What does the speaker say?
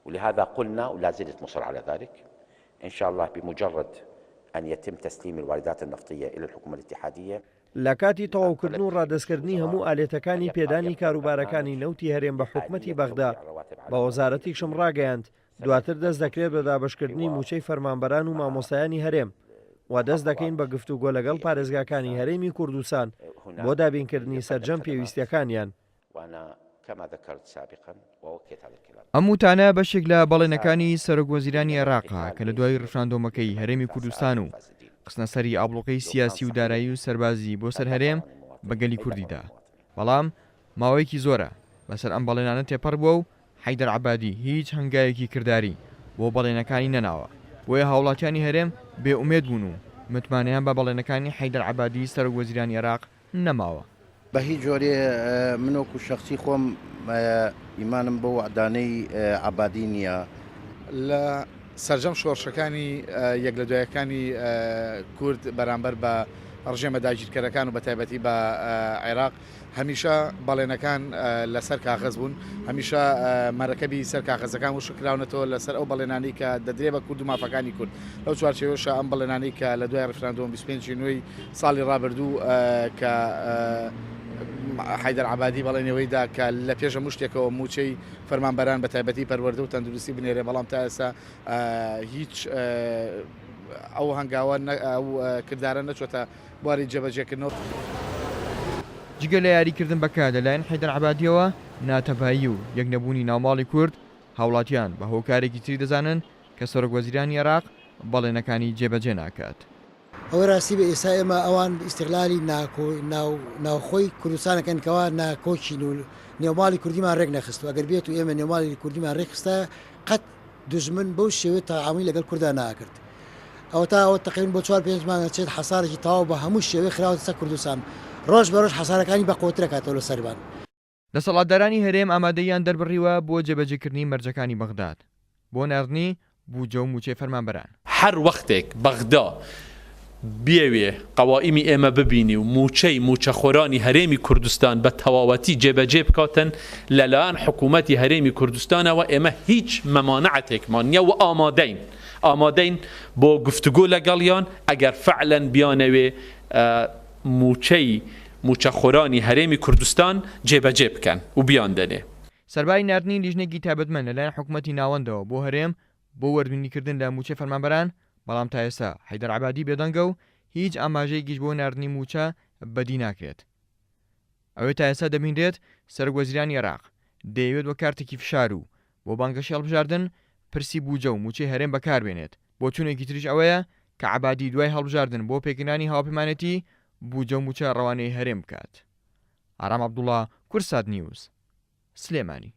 ولهذا قلنا ولا زلت مصر على ذلك ان شاء الله بمجرد ان يتم تسليم الواردات النفطية الى الحكومة الاتحادية. لە کاتی تەواوکردن و ڕادەستکردنی هەموو ئالێتەکانی پێدانی کاروبارەکانی نەوتی هەرێم بە حکومەتی بەغدا، بە وەزارەتیشم ڕاگەیاند دواتر دەست دەکرێت بە دابەشکردنی مووچەی فەرمانبەران و مامۆستایانی هەرێم و دەست دەکەین بە گفتوگۆ لەگەڵ پارێزگاکانی هەرێمی کوردستان بۆ دابینکردنی سەرجەم پێویستییەکانیان. ئەم وتانە بەشێک لە بەڵێنەکانی سەرۆک وەزیرانی عێراقە کە لە دوای ڕیفراندۆمەکەی هەرێمی کوردستان و خستنەسەری ئابڵوقەی سیاسی و دارایی و سەربازی بۆ سەر هەرێم بە گەلی کوردی دا. بەڵام ماوەیەکی زۆرە بەسەر ئەم بەڵێنانە تێپەڕ بووە و حەیدەر عەبادی هیچ هەنگاوێکی کرداری بۆ بەڵێنەکانی نەناوە، بۆیە هاوڵاتیانی هەرێم بێ ئومێد بوون و متمانەیان بە بەڵێنەکانی حەیدەر عەبادی سەرۆک وەزیرانی عێراق نەماوە. بە هیچ جۆرێ من وەکو شەخسی خۆم ئیمانم بەو وەعدانەی عەبادی نییە. لە سەرجەم شۆڕشەکانی یەک لە دوایەکانی کورد بەرامبەر بە ڕژێمە داگیرکەرەکان و بەتایبەتی بە عێراق هەمیشە بەڵێنەکان لەسەر کاغەز بوون، هەمیشە مەرەکەبی سەر کاغەزەکان وشک کراونەتەوە لەسەر ئەو بەڵێنانەی کە دەدرێ بە کورد و مافەکانی کورد. لەو چوارچێوەشە ئەم بەڵێنانەی کە لە دوای ڕیفراندۆم 25 ی نوێی ساڵی ڕابردوو کە حەیدەر عەبادی بەڵێنی ئەوەی دا کە لە پێش هەموو شتێکەوە مووچەی فەرمانبەران بە تایبەتی پەروەردە و تەندروستی بنێرێ، بەڵام تا ئێستا هیچ ئەو هەنگاوە ئەو کردارە نەچۆتە بواری جێبەجێکردنەوە. جگە لە یاریکردن بە کات لەلایەن حەیدەر عەبادییەوە، ناتەبایی و یەکنەبوونی ناوماڵی کورد، هاوڵاتیان بە هۆکارێکی تری دەزانن کە سەرۆکوەزیرانی عێراق بەڵێنەکانی جێبەجێ ناکات. ئەوەی ڕاستی بێ ئێستا ئێمە ئەوان ئیستغلالی ناکۆ ناو ناوخۆی کوردستان ئەکەن کەوا ناکۆکین و نێوماڵی کوردیمان ڕێک نەخستوە ئەگەر بێت و ئێمە نێوماڵی کوردیمان ڕێک خستایە قەت دوژمن بەو شێوەیە تەعامولی لەگەڵ کوردا ناکرد ئەوەتا ئەوە تەقریبەن بۆ چوار پێنج مانگ ئەچێت حەسارێکی تەواو بە هەموو شێوەی خراوەتە سەر کوردستان ڕۆژ بە ڕۆژ حەسارەکانی بەقوەتر ئەکاتەوە لە سەرمان. دەسەڵاتدارانی هەرێم ئامادەییان دەربڕیوە بۆ جێبەجێکردنی مەرجەکانی بەغداد بۆ ناردنی بودجە و مووچەی فەرمانبەران. هەر وەختێک بەغدا بیەوێ قەوائیمی ئێمە ببینی و مووچەی مووچەخۆرانی هەرێمی کوردستان بە تەواوەتی جێبەجێ بکاتن لەلایەن حکوومەتی هەرێمی کوردستانەوە ئێمە هیچ مەمانەعەتێکمان نیە و ئامادەین ئامادەین بۆ گفتوگۆ لەگەڵیان ئەگەر فعلەن بیانەوێ مووچەی مووچەخۆرانی هەرێمی کوردستان جێبەجێ بکەن و بیاندەنێ. سەرباری ناردنی لیژنەیەکی تایبەتمەند لەلایەن حکومەتی ناوەندەوە بۆ هەرێم بۆ وردبینیکردن لە مووچەی فەرمانبەران، بەڵام تا ئێستا حەیدەر عەبادی بێدەنگە و هیچ ئاماژەیەکیش بۆ ناردنی مووچە بەدی ناکرێت. ئەوەی تا ئێستا دەبینرێت سەرۆکوەزیرانی عێراق دەیەوێت وەک کارتێکی فشار و بۆ بانگەشەی هەڵبژاردن پرسی بوجە و مووچەی هەرێم بەکاربێنێت، بۆچوونێکی تریش ئەوەیە کە عەبادی دوای هەڵبژاردن بۆ پێکهێنانی هاوپەیمانێتی بوجە و مووچە ڕەوانەی هەرێم بکات. ئارام عەبدوڵا، کوردسات نیوز، سلێمانی.